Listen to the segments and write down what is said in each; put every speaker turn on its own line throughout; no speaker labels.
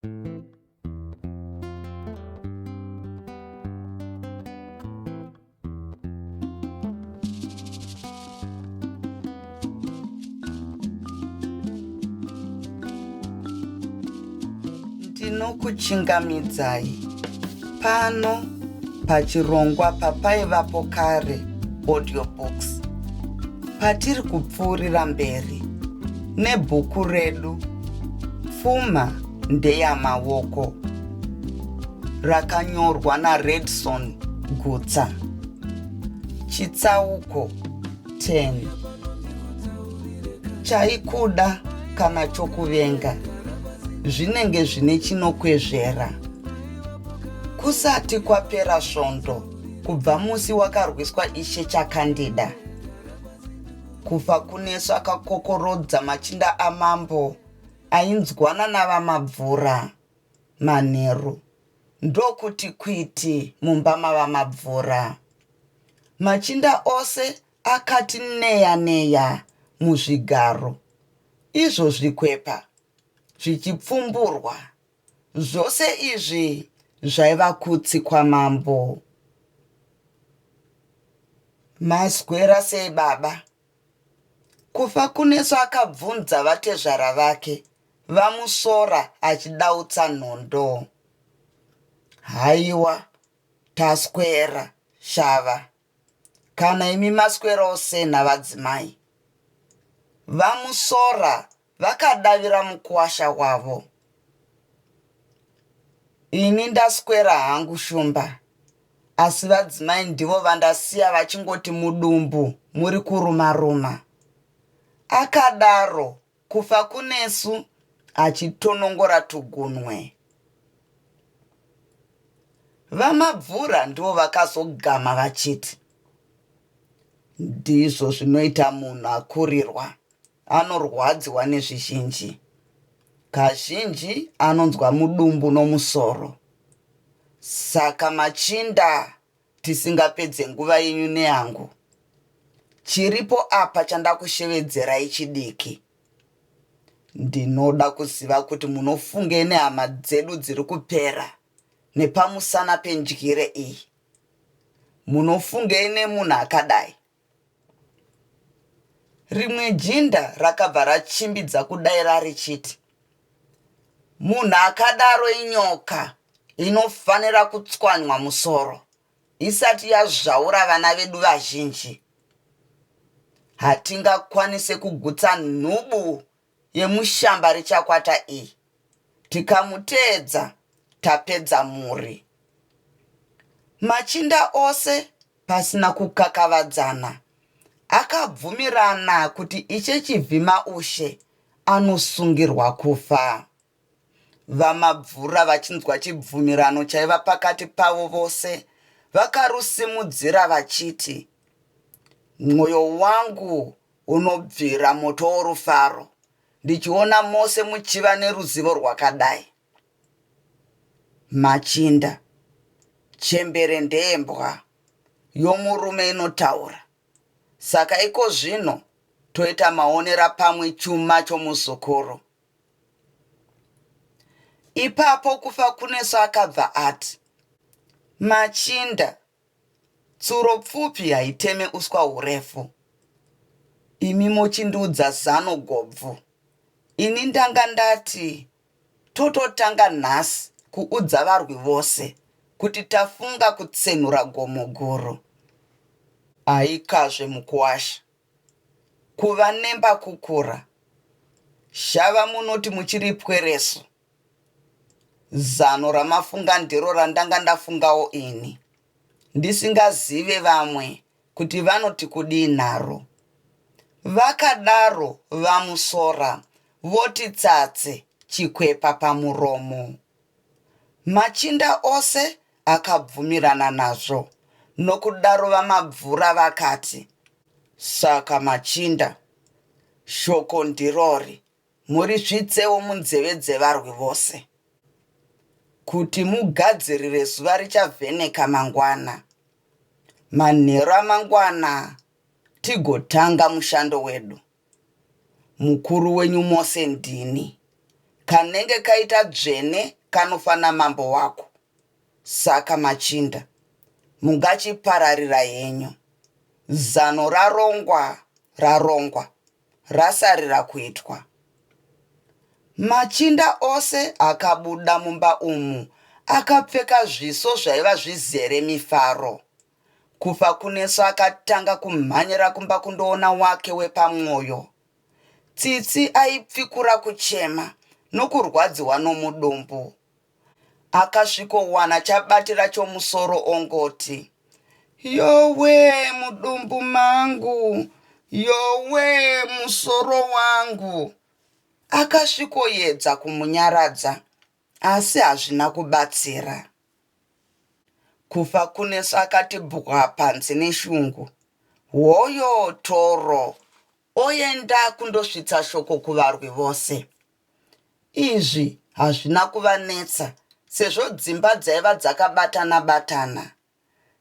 Ndinokuchingamidzai pano pachirongwa papaivapo kare audiobooks patiri kupfuurira mberi nebhuku redu Pfuma ndeyamaoko rakanyorwa naRedson Gutsa. Chitsauko 10. Chaikuda kana chokuvenga zvinenge zvine chinokwezvera. Kusati kwapera svondo kubva musi wakarwiswa Ishe Chakandida, Kufakunesu akakokorodza machinda amambo ainzwana naVaMabvura manheru ndokuti kwiti mumba maVaMabvura. Machinda ose akati neya neya muzvigaro izvo zvikwepa zvichipfumburwa. Zvose izvi zvaiva kutsi kwamambo. Maswera sei baba? Kufakunesu akabvunza vatezvara vake vaMusora achidautsa nhondo. Haiwa, taswera Shava. Kana imi maswerawo sei navadzimai? VaMusora vakadavira mukuwasha wavo. Ini ndaswera hangu Shumba, asi vadzimai ndivo vandasiya vachingoti mudumbu muri kuruma ruma. Akadaro Kufakunesu achitonongora tugunwe. VaMabvura ndivo vakazogama vachiti, Ndizvo zvinoita munhu akurirwa, anorwadziwa nezvizhinji. Kazhinji anonzwa mudumbu nomusoro. Saka machinda tisingapedze nguva yenyu neyangu, chiripo apa chandakushevedzerai chidiki. Ndinoda kuziva kuti munofungei nehama dzedu dziri kupera nepamusana pendyire iyi. Munofungei nemunhu akadai? Rimwe jinda rakabva rachimbidza kudaira richiti, Munhu akadaro inyoka inofanira kutswanywa musoro isati yazvaura vana vedu vazhinji. Hatingakwanise kugutsa nhubu yemushamba rechakwata iyi. Tikamuteedza tapedza mhuri. Machinda ose pasina kukakavadzana akabvumirana kuti Ishe Chivhimaushe anosungirwa kufa. VaMabvura vachinzwa chibvumirano chaiva pakati pavo vose vakarusimudzira vachiti, Mwoyo wangu unobvira moto worufaro ndichiona mose muchiva neruzivo rwakadai. Machinda, chembere ndeyembwa yomurume inotaura saka ikozvino toita maonera pamwe chuma chomuzukuru. Ipapo Kufakunesu akabva ati, Machinda, Tsuro pfupi haiteme uswa hurefu. Imi mochindiudza zano gobvu. Ini ndanga ndati tototanga nhasi kuudza varwi vose kuti tafunga kutsenhura gomo guru. Aikazve mukuwasha. Kuva nemba kukura. Shava munoti muchiri pweresu. Zano ramafunga ndiro randanga ndafungawo ini, ndisingazive vamwe kuti vanoti kudii naro. Vakadaro VaMusora voti tsatse chikwepa pamuromo. Machinda ose akabvumirana nazvo, nokudaro VaMabvura vakati, Saka machinda, shoko ndirori, Murisvitsewo munzeve dzevarwi vose, kuti mugadzirire zuva richavheneka mangwana, manheru amangwana tigotanga mushando wedu. Mukuru wenyu mose ndini. Kanenge kaita dzvene kanofa namambo wako. Saka machinda, mungachipararira henyu. Zano rarongwa rarongwa, rasarira kuitwa. Machinda ose akabuda mumba umu akapfeka zviso zvaiva zvizere mifaro. Kufakunesu akatanga kumhanyira kumba kundoona wake wepamwoyo. Tsitsi aipfikura kuchema nokurwadziwa nomudumbu. Akasvikowana chabatira chomusoro ongoti, Yowe mudumbu mangu, yowe musoro wangu. Akasvikoedza kumunyaradza asi hazvina kubatsira. Kufakunesu akati bwa panze neshungu. Hoyo toro oenda kundosvitsa shoko kuvarwi vose. Izvi hazvina kuvanetsa sezvo dzimba dzaiva dzakabatana-batana.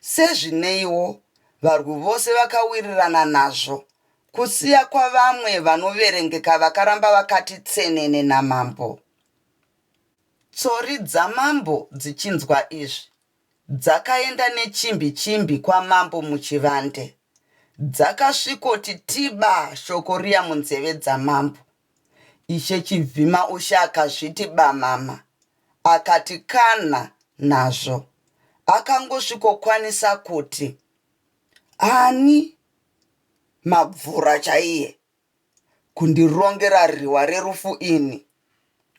Sezvineiwo, varwi vose vakawirirana nazvo, kusiya kwavamwe vanoverengeka vakaramba vakati tsenene namambo. Tsori dzamambo dzichinzwa izvi, dzakaenda nechimbi chimbi kwamambo muchivande. Dzakasvikoti tiba shoko riya munzeve dzamambo. Ishe Chivhimaushe akazviti bamama, akati kanha nazvo. Akangosvikokwanisa kuti, Ani? Mabvura chaiye. Kundirongera riwa rerufu ini?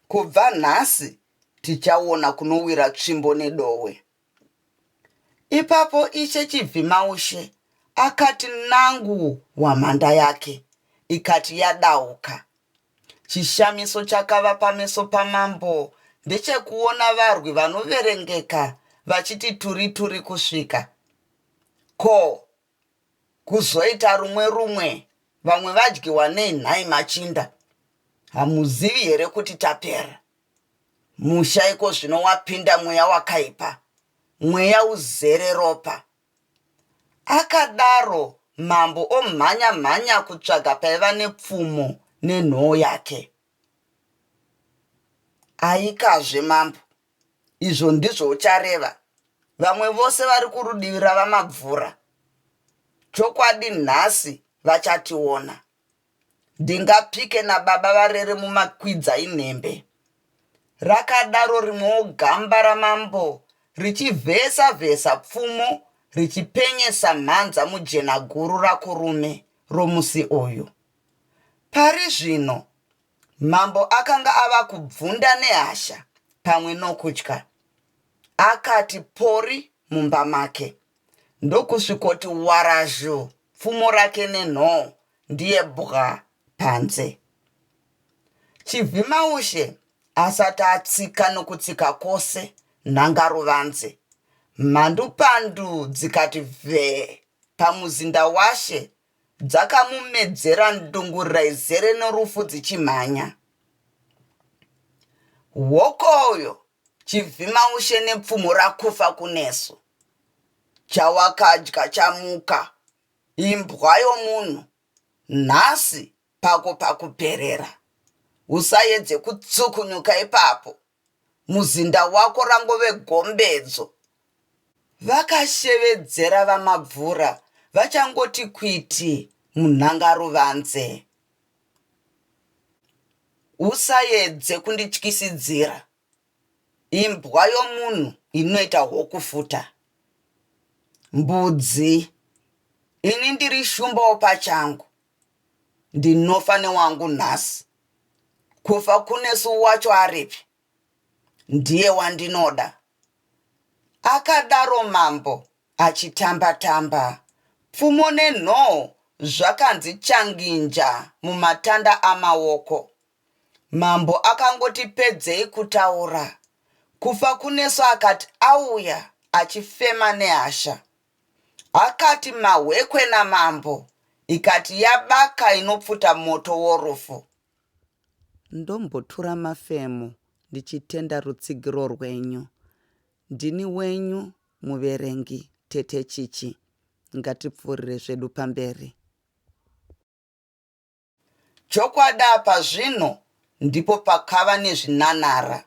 Kubva nhasi tichaona kunowira tsvimbo nedohwe. Ipapo Ishe Chivhimaushe akati nangu hwamanda yake ikati yadauka. Chishamiso chakava pameso pamambo ndechekuona varwi vanoverengeka vachiti turi turi kusvika. Ko, Kuzoita rumwe rumwe vamwe vadyiwa nei nhai machinda? Hamuzivi here kuti tapera? Musha iko zvino wapinda mweya wakaipa, mweya uzere ropa. Akadaro mambo omhanya mhanya kutsvaga paiva nepfumo nenhoo yake. Aikazve mambo, Izvo ndizvo uchareva. Vamwe vose vari kurudivi raVaMabvura. Chokwadi nhasi vachationa. Ndingapike nababa varere mumakwidza inhembe. Rakadaro rimwewo gamba ramambo richivhesa vhesa pfumo richipenyesa mhanza mujena guru raKurume romusi uyu. Pari zvino Mambo akanga ava kubvunda nehasha pamwe nokutya. Akati pori mumba make ndokusvikoti warazhu pfumo rake nenhoo ndiye bwa panze. Chivhimaushe asati atsika nokutsika kwose nhangaruvanze, mhandupandu dzikati vhee pamuzinda washe Dzakamumedzera ndungurira izere norufu dzichimhanya. Hokoyo chivhimaushe nepfumo rakufa kunesu. Chawakadya chamuka, imbwa yomunhu, nhasi pako pakuperera. Usayedze kutsukunyuka ipapo. Muzinda wako rangove gombedzo. Vakashevedzera VaMabvura vachangoti kwiti munhangaruvanze. Usayedze kundityisidzira. Imbwa yomunhu inoita hwokufuta. Mbudzi. Ini ndiri shumbawo pachangu. Ndinofa newangu nhasi. Kufa kunesu wacho aripi? Ndiye wandinoda. Akadaro mambo achitamba tamba. Pfumo nenhoo zvakanzi changinja mumatanda amaoko. Mambo akangoti pedzei kutaura. Kufa kunesu akati auya achifema nehasha. Akati mahwekwe namambo ikati yabaka inopfuta moto worufu. Ndombotura mafemo ndichitenda rutsigiro rwenyu. Ndini wenyu muverengi Tete Chichi. Ngatipfuurire zvedu pamberi. Chokwadi apa zvino ndipo pakava nezvinanara.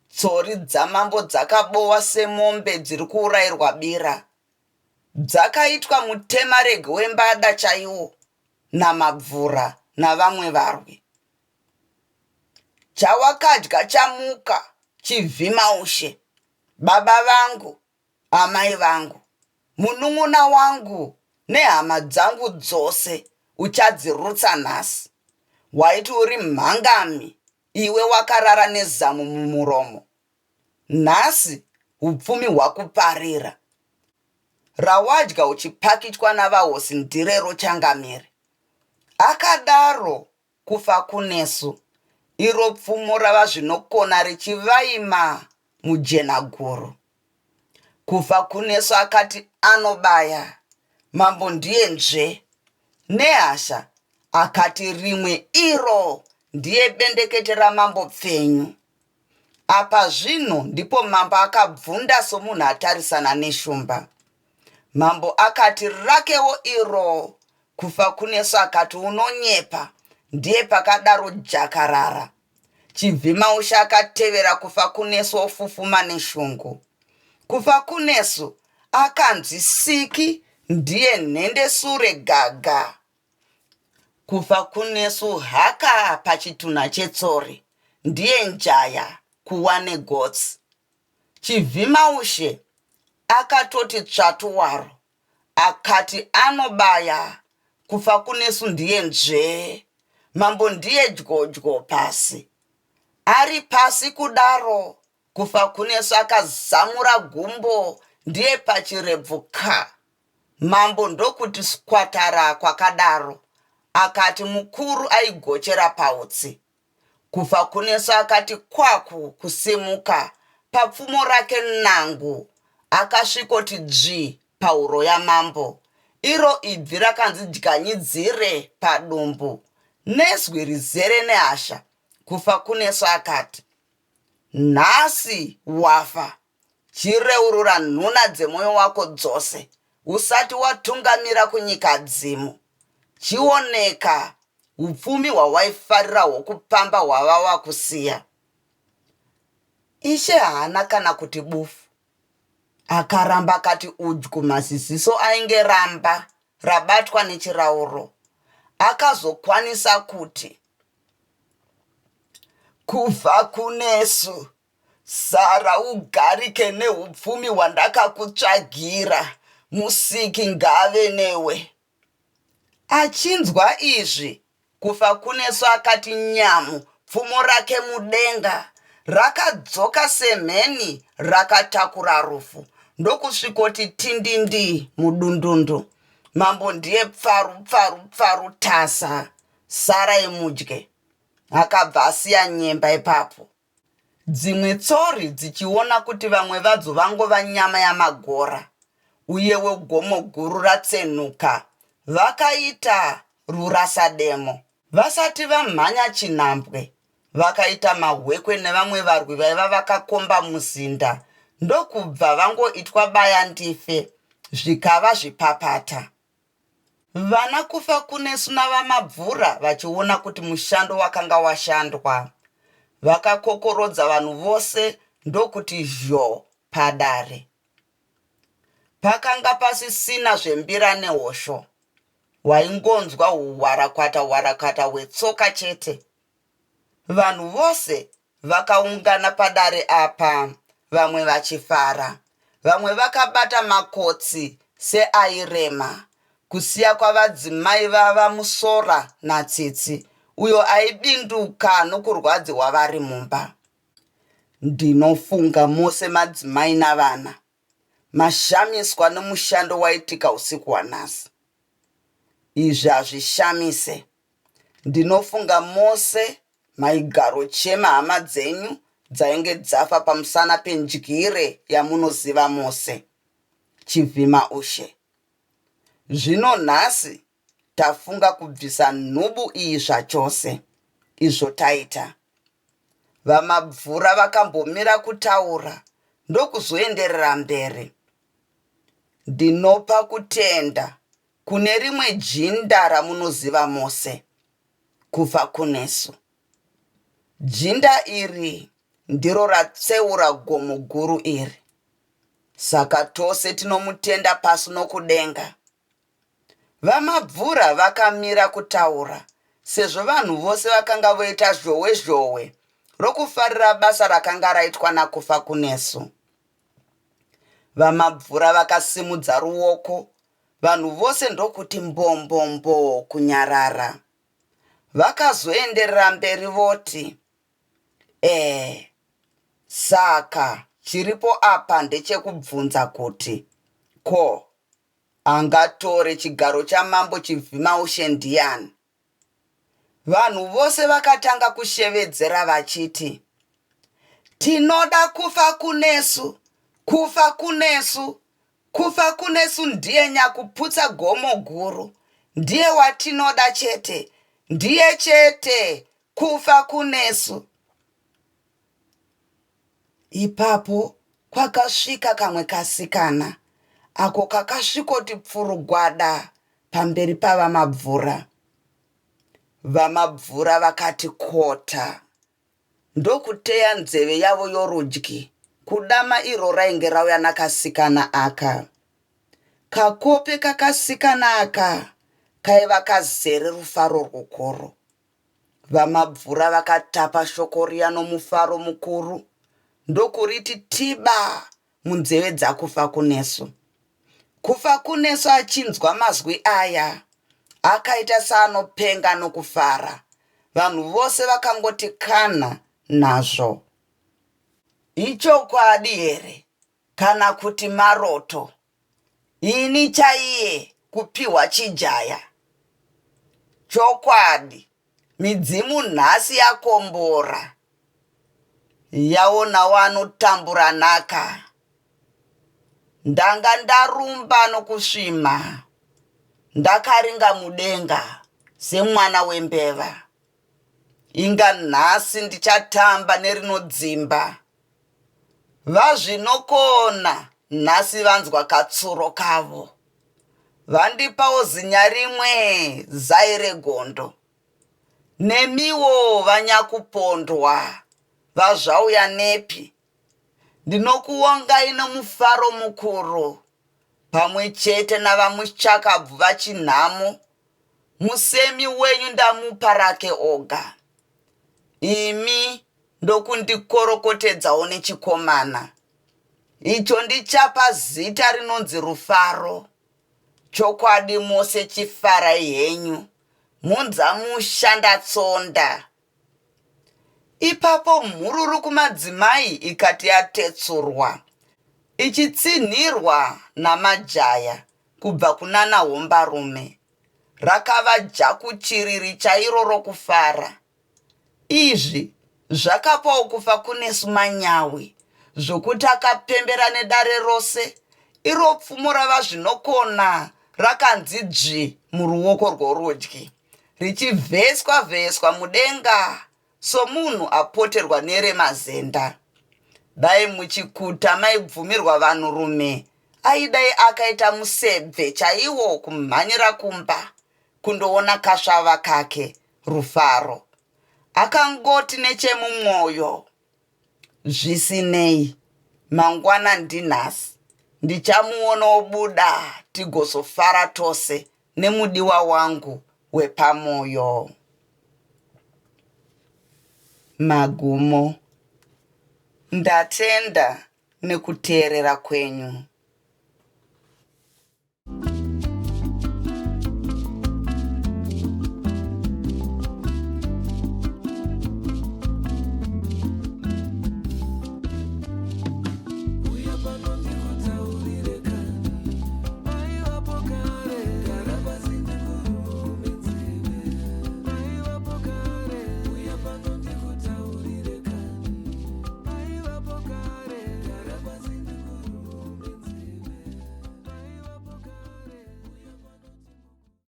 Tsori dzamambo dzakabowa semombe dziri kuurayirwa bira. Dzakaitwa mutemarege wembada chaiwo naMabvura navamwe varwi. Chawakadya chamuka chivhimaushe, baba vangu, amai vangu, munun'una wangu nehama dzangu dzose uchadzirutsa nhasi. Waiti uri mhangami iwe wakarara nezamu mumuromo. Nhasi upfumi hwakuparira. Rawadya uchipakichwa navahosi ndirero changamire. Akadaro Kufakunesu, iro pfumo raVaZvinokona richivaima mujenaguru. Kufakunesu akati anobaya, mambo ndiye nzve. Nehasha akati rimwe iro ndiye bendekete ramambo pfenyu. Apa zvino ndipo mambo akabvunda somunhu atarisana neshumba. Mambo akati rakewo iro Kufakunesu akati unonyepa ndiye pakadaro jakarara. Chivhimaushe akatevera Kufakunesu ofufuma neshungu. Kufakunesu akanzi siki ndiye nhendesure gaga. Kufakunesu haka pachitunha chetsori ndiye njaya kuwa negotsi. Chivhimaushe akatoti tsvatu waro akati anobaya Kufakunesu ndiye nzvee mambo ndiye dyodyo pasi. Ari pasi kudaro Kufakunesu akazamura gumbo ndiye pachirebvu ka. Mambo ndokuti skwatara kwakadaro akati mukuru aigochera pautsi. Kufakunesu akati kwaku kusimuka papfumo rake nangu akasvikoti dzvi pahuro yamambo. Iro ibvi rakanzi dyanyidzire padumbu. Nezwi rizere nehasha Kufakunesu akati, Nhasi wafa. Chireurura nhuna dzemoyo wako dzose usati watungamira kunyikadzimu. Chioneka upfumi hwawaifarira hwokupamba hwava wakusiya. Ishe haana kana kuti bufu. Akaramba akati udyu maziziso ainge ramba rabatwa nechirauro. Akazokwanisa kuti, Kufa kunesu Sara ugarike neupfumi hwandakakutsvagira, Musiki ngaave newe. Achinzwa izvi, Kufakunesu akati nyamu pfumo rake mudenga, rakadzoka semheni rakatakura rufu, ndokusvikoti tindindi mudundundu. Mambo ndiye pfaru pfaru pfaru tasa, sarai mudye. Akabva asiya nyemba ipapo. Dzimwe tsori dzichiona kuti vamwe vadzo vangova nyama yamagora uyewo gomo guru ratsenuka, vakaita rurasademo. Vasati vamhanya chinhambwe, vakaita mahwekwe nevamwe varwi vaiva vakakomba muzinda ndokubva vangoitwa baya ndife, zvikava zvipapata. Vana Kufakunesu naVaMabvura vachiona kuti mushando wakanga washandwa, vakakokorodza vanhu vose ndokuti zhoo padare. Pakanga pasisina zvembira nehosho, waingonzwa huhwarakwata hwarakwata hwetsoka chete. Vanhu vose vakaungana padare apa vamwe vachifara, vamwe vakabata makotsi seairema, kusiya kwavadzimai vaVaMusora naTsitsi uyo aibinduka nokurwadziwa vari mumba. Ndinofunga mose madzimai navana mashamiswa nomushando waitika usiku hwanhasi. Izvi hazvishamise. Ndinofunga mose maigarochema hama dzenyu dzainge dzafa pamusana pendyire yamunoziva mose. Chivhima ushe. Zvino nhasi tafunga kubvisa nhubu iyi zvachose. Izvo taita. VaMabvura vakambomira kutaura ndokuzoenderera mberi. Ndinopa kutenda Kune rimwe jinda ramunoziva mose, Kufakunesu. Jinda iri ndiro ratseura gomo guru iri. Saka tose tinomutenda pasi nokudenga. VaMabvura vakamira kutaura sezvo vanhu vose vakanga voita zhowe zhowe rokufarira basa rakanga raitwa naKufakunesu. VaMabvura vakasimudza ruoko vanhu vose ndokuti mbombomboo kunyarara. Vakazoenderera mberi voti, Eh, saka chiripo apa ndechekubvunza kuti ko angatore chigaro chamambo Chivhimaushe ndiyani? Vanhu vose vakatanga kushevedzera vachiti, Tinoda Kufakunesu! Kufakunesu! Kufakunesu ndiye nyakuputsa gomo guru! Ndiye watinoda chete! Ndiye chete! Kufakunesu! Ipapo kwakasvika kamwe kasikana ako kakasvikoti pfurugwada pamberi paVaMabvura. VaMabvura vakati kota ndokuteya nzeve yavo yorudyi kudama iro rainge rauya nakasikana aka. Kakope kakasikana aka kaiva kazere rufaro rwukuru. VaMabvura vakatapa shoko riya nomufaro mukuru ndokuriti tiba munzeve dzaKufakunesu. Kufakunesu achinzwa mazwi aya akaita seanopenga nokufara. Vanhu vose vakangoti kana nazvo. Ichokwadi here kana kuti maroto? Ini chaiye kupihwa chijaya? Chokwadi midzimu nhasi yakombora yaonawo anotambura nhaka. Ndanga ndarumba nokusvima ndakaringa mudenga semwana wembeva. Inga nhasi ndichatamba nerinodzimba. Vazvinokona nhasi vanzwa katsuro kavo. Vandipawo zinya rimwe zai regondo. Nemiwo vanyakupondwa vazvauya nepi? Ndinokuongai nomufaro mukuru pamwe chete navamuchakabvu vaChinhamo. Musemi wenyu ndamupa rake oga. Imi ndokundikorokotedzawo nechikomana icho ndichapa zita rinonzi Rufaro. Chokwadi mose chifarai henyu mhunza musha ndatsonda. Ipapo mhururu kumadzimai ikati yatetsurwa ichitsinhirwa namajaya kubva kunana hombarume. Rakava jakuchiriri chairo rokufara. Izvi zvakapawo Kufakunesu manyawi zvokuti akapembera nedare rose, iro pfumo raVaZvinokona rakanzi dzvi muruoko rworudyi, richivheswa-vheswa mudenga somunhu apoterwa neremazenda. Dai muchikuta maibvumirwa vanhurume, aidai akaita musebve chaiwo kumhanyira kumba kundoona kasvava kake Rufaro. Akangoti nechemumwoyo, Zvisinei, mangwana ndinhasi, ndichamuona obuda tigozofara tose nemudiwa wangu wepamoyo. Magumo. Ndatenda nekuteerera kwenyu.